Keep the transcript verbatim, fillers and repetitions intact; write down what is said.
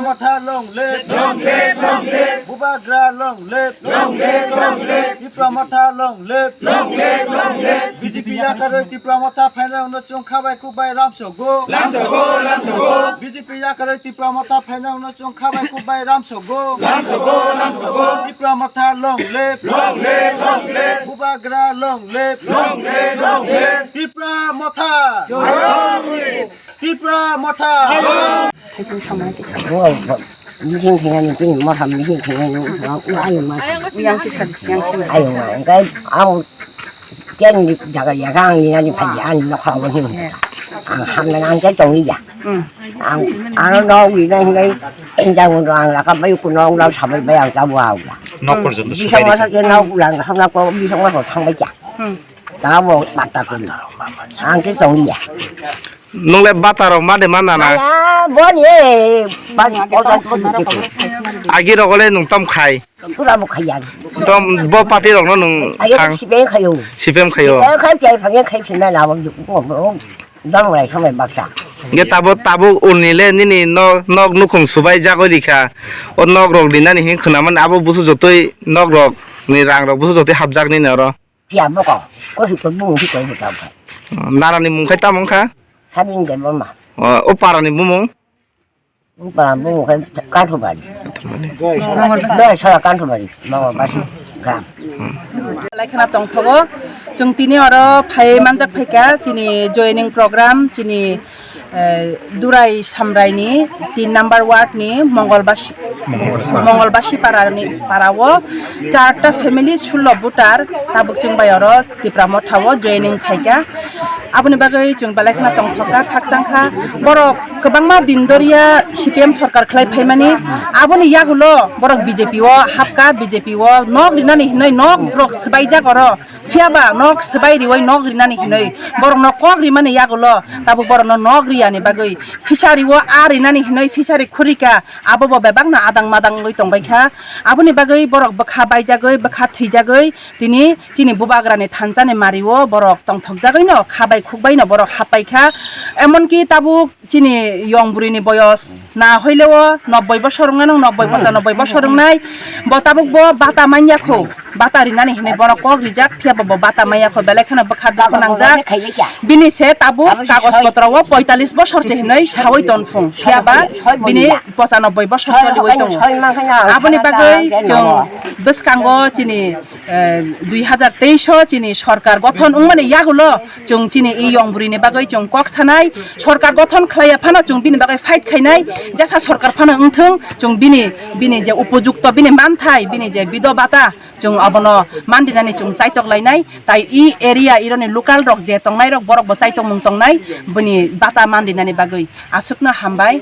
Motha long live. Long live, long live. Bubagra long live. Long live, long live. Tipra Motha long live. Long live, long live. B J P yakarwi Tipra Motha phainai wngno chwng khabai kubai ramsogo. Lamsogo, lamsogo. B J P yakarwi Tipra Motha phainai wngno chwng khabai kubai ramsogo. Lamsogo, lamsogo. Tipra Motha long live. Long live, long live. Bubagra long live. Long live, long live. Tipra Motha. Tipra Motha. Thaisung samani kisa. Bo, bo, meeting khainani chini motha meeting khainani, wa, wa, ayo ma. Yang si sar, yang si ma. Ayo ma, engkai ang tiang ni jaga ya kang ni nani phaji ani nokha bo hin. Yes. Ang hamna ang ke tong ya. Hmm. Ang, ano no wi na hinai, enjang no ang laka bai ku no no sabai bai ang tabu au la. Nok porjonto bisa subai masa dikha. Ke no ulang hamna ko bisa masa thang bai kya. Hmm. Tabo patta kuni. Ang ke tong ya. Nungle bata rok ma de ma nana? Ya, boni e, bas, oda tu tu tu. Agi rok le nung tom khai. Pura bo khaya. Tom bo pati rok no nung Ayo thang. Sipeng khayo. Sipem khayo. Sipeng khai chai phang khai phina na bo bo bo. Dam lai samai baksa. Ge tabo tabo unni le nini no nok nukhung subai jagoi dikha. O nok rok dinani hin khna man abo busu jotoi nok rok ni rang rok busu jotoi hapjak nini oro. Pia boko, kosi ko bung hi ko bota ko. Narani mung khai tamo wngkha? Sabin de boma. O, o parani bumung? O para bung khai Kanthubari. Doi sara Kanthubari, Mama Basi gram. Lai khana tongthogo, chwng tini oro phai manjak phaikha, chini joining program, chini Eh, Durai Samraini tin number ward ni Mongolbasi, Mongolbasi para ni para o charta family sullo voter tabuk chwng bai oro Tipra Motha o joining khaikha. Aboni bagwi chwng belai kheno tongthokha, khakchangkha. Borok kwbangma din doriya C P M sorkar khlai phaimani, aboni yagulo borok B J P o hapkha, B J P o nok rinani hinwi nok rok swbaijak oro. Phiya ba nok swbai riwi nok rinani hinwi borokno kok rimani yagulo tabuk borokno nok riyani bagwi fishery o a rinani hinwi fishery khurika abo bo bebakno adang madang wngwi tongbaikha. Aboni bagwi borok bwkha baijagwi bwkha thwijagwi tini chini bubagrani thansani mario borok tongthokjagwino kha bai khuk baino borok happaikha. Emonki tabuk chini yong bwrwini boyos na hoile o nobboi bosor wngnai, nong nobboi pochanobboi bosor wngnai, bo tabuk bo bata manya kho, bata rinani hinwi bono kok rijak, phiya bo, bo bata manya kho, belai kheno bwkha dukhu nangjak. Bini se tabuk kagoj potro o poitalis bosor se hinwi sawi ton phung, phiya ba bini pochanobboi bosor choliwi tongo. Aboni bagwi chwng bwskango chini eh, dui hazar teis o chini sorkar gothon wngmani yagulo chwng chini i yong bwrwini bagwi chwng kok sanai, sorkar gothon khlaiya phano chwng bini bagwi fight khainai, jesa sorkar phano wngthwng, chwng bini, bini je upojukto bini manthai, bini je bido bata, chwng abono mandinani chwng chaitok lainai, tai i area ironi local rok je tongnai rok borok bo chaitok mung tongnai, bini bata mandinani bagwi aswkno hambai.